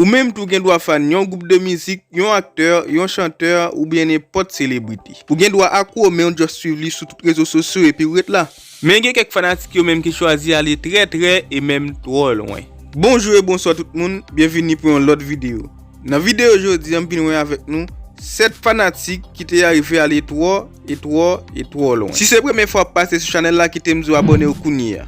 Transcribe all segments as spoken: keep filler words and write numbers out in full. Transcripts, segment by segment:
Ou menm tou gen dwa fan yon gwoup de mizik, yon aktè, yon chantè, oubyen nenpòt selebrite. Ou gen dwa ak ou menm just swiv li sou tout rezo sosyo epi w ret la. Men gen kèk fanatik yo menm ki chwazi ale trè trè e menm twò lwen. Bonjou e bonswa tout moun, byenvini pou yon lòt videyo. Nan videyo jodi a, m vin wè avèk nou sèt fanatik ki te arive ale twò e twò e twò lwen. Si se premye fwa w ap pase sou chanèl la, kite m di w abòne w kounye a.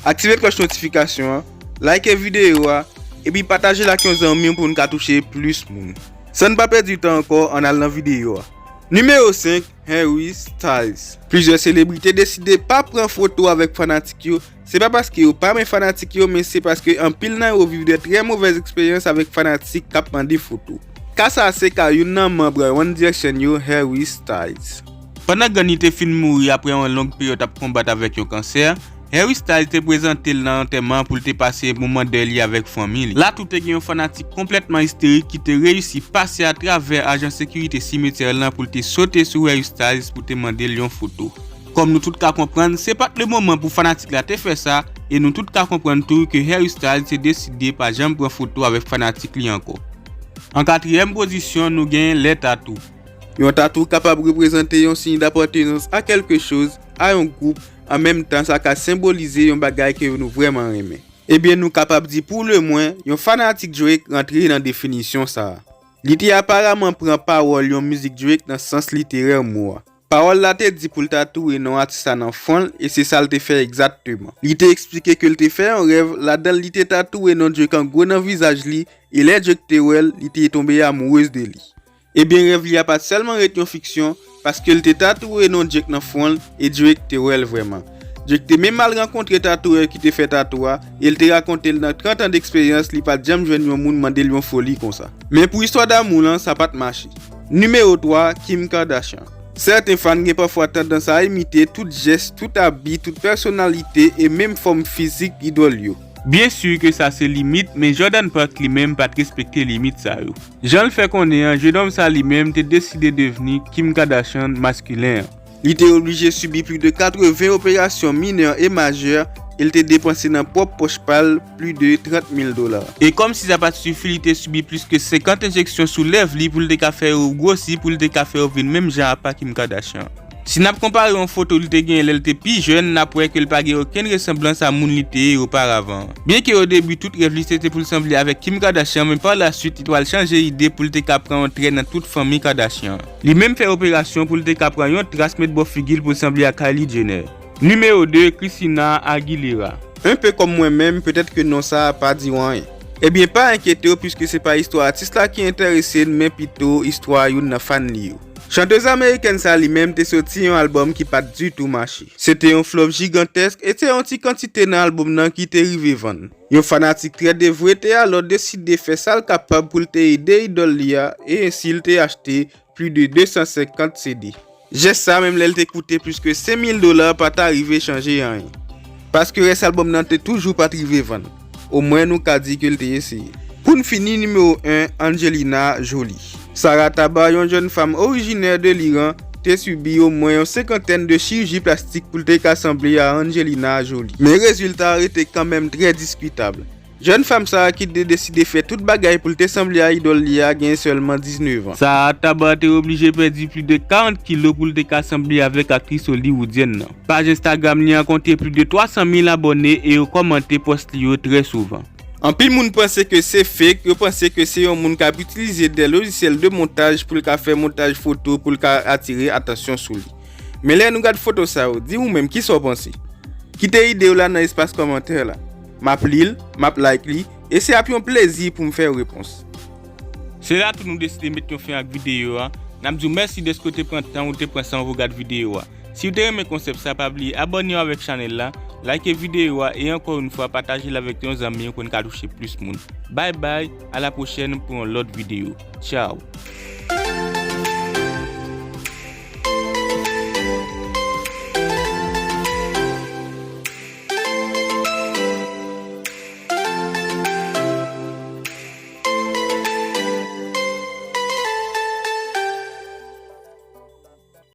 Aktive klòch notifikasyon an, like videyo a, epi pataje l ak yon zanmi w pou n ka touche plis moun. San n pa pèdi tan ankò, ann al nan videyo a. Nimewo senk, Harry Styles. Plizyè selebrite deside pa pran foto avèk fanatik yo. Se pa paske yo pa renmen fanatik yo, men se paske anpil nan yo viv de trè movèz eksperyans avèk fanatik k ap mande foto. Ka sa a se ka youn nan manm One Direction yo, Harry Styles. Pandan grann li te fin mouri apre yon long peryòd ap konbat avèk yon kansè, Harry Styles te prezante l nan antèman pou l te pase moman dèy li avèk fanmi li. La tou te gen yon fanatik konplètman isterik ki te reyisi pase atravè ajan sekirite simetyè lan pou l te sote sou Harry Styles pou te mande l yon foto. Kòm nou tout ka konprann, se pa t le moman pou fanatik la te fè sa, e nou tout ka konprann tou ke Harry Styles te deside pa janm pran foto avèk fanatik li ankò. An katriyèm pozisyon, nou gen lè tatou. Yon tatou kapab reprezante yon siy dapatenans a kèlke choz, a yon gwoup, an menm tan sa ka senbolize yon bagay ke nou vrèman renmen. Ebyen, nou kapab di pou le mwen, yon fanatik Drake rantre nan definisyon sa a. Li te aparaman pran pawòl yon mizik Drake nan sans literè mo a. Pawòl la te di pou l tatouwe non atis la nan fwon l, e se sa l te fè egzakteman. Li te eksplike ke l te fè yon rèv, ladan l li te tatouwe non Drake an gwo nan vizaj li, e lè Drake te wè l, li te tonbe amourez de li. Ebyen, rèv li a pa t sèlman ret yon fiksyon, paske l te tatouwe non Drake nan fwon l, e Drake te wè l vrèman. Drake te menm al rankontre tatouè ki te fè tatou a, e l te rakonte l nan trant an deksperyans, li pa t janm jwenn yon moun mande l yon foli konsa. Men pou istwa damou lan, sa pa t mache. Nimewo twa, Kim Kardashian. Sèten fan gen pafwa tandans a imite tout jès, tout abi, tout pèsonalite e menm fòm fizik idòl yo. Byen si ke sa se limit, men Jordan Park li menm pa t respekte limit sa yo. Jan l fè konnen an, jenòm sa li menm te deside devni Kim Kardashian maskilen an. Li te oblije sibi plis de katreven operasyon minè e majè, e l te depanse nan pwòp pòch pa l plis de trant mil dola. E kòmsi sa pa t sifi, li te sibi plis ke senkant enjeksyon sou lèv li pou l te ka fè yo gwosi, pou l te ka fè yo vin menm jan apa Kim Kardashian. Si n ap konpare yon foto li te genyen lè l te pi jèn, n ap wè ke l pa gen okenn resanblans a moun li te ye oparavan an. Byenke o debi tout rèv li se te pou l sanble avèk Kim Kardashian, men pa la swit li t al chanje ide pou l te ka pran yon trè nan tout fanmi Kardashian an. Li menm fè operasyon pou l te ka pran yon tras met bò figi l pou l sanble ak Kylie Jenner. Nimewo de, Christina Aguilera. Enpe kòm mwen menm, petèt ke non sa a pa di w anyen. Ebyen, pa enkyete w, piske se pa istwa atis la ki enterese n, men pito istwa youn nan fan li yo. Chantez amerikèn sa li menm te soti yon albòm ki pa t ditou mache. Se te yon flòp jigantèsk e te yon ti kantite nan albòm nan ki te rive vann. Yon fanatik trè devwe te alò deside fè sa l kapab pou l te ede idòl li a, e ensi l te achte plis de de san senkant C D. Jès sa, menm lè l te koute plis ke senk mil dola, pa ta rive chanje anyen. Paske rès albòm nan te toujou pa t rive vann. Omwen nou ka di ke l te eseye. Pou n fini, nimewo en, Angelina Jolie. Sarah Tabar, yon jèn fanm orijinè de Liran, te sibi omwen yon senkantèn de chiriji plastik pou l te ka sanble a Angelina Jolie. Men rezilta a rete kanmenm trè diskitab. Jèn fanm sa a ki te deside fè tout bagay pou l te sanble a idòl li a gen sèlman diznèf an. Sarah Tabar te oblije pèdi plis de karant kilo pou l te ka sanble avèk aktris oliwoudyèn nan. Paj Instagram li an konte plis de twa san mil abòne e yo kòmante pòs li yo trè souvan. Anpil moun panse ke se fake, yo panse ke se yon moun k ap itilize de lojisyèl de montaj pou l ka fè montaj foto pou l ka atire atansyon sou li. Men lè nou gad foto sa yo, di ou menm kisa w panse? Kite ide w la nan espas kòmantè la. M ap li l, m ap like li, e se ap yon plezi pou m fè repons. Se la tou nou deside met yon fen ak videyo a. N ap di w mèsi dèske w te pran tan ou te pran san w pou gad videyo a. Si w te renmen konsèp sa, pa bliye abòne w avèk chanèl la, like videyo a e ankò yon fwa pataje l avèk yon zanmi w pou n ka touche plis moun. Bay bay, a la pwochèn pou yon lòt videyo. Tchaw!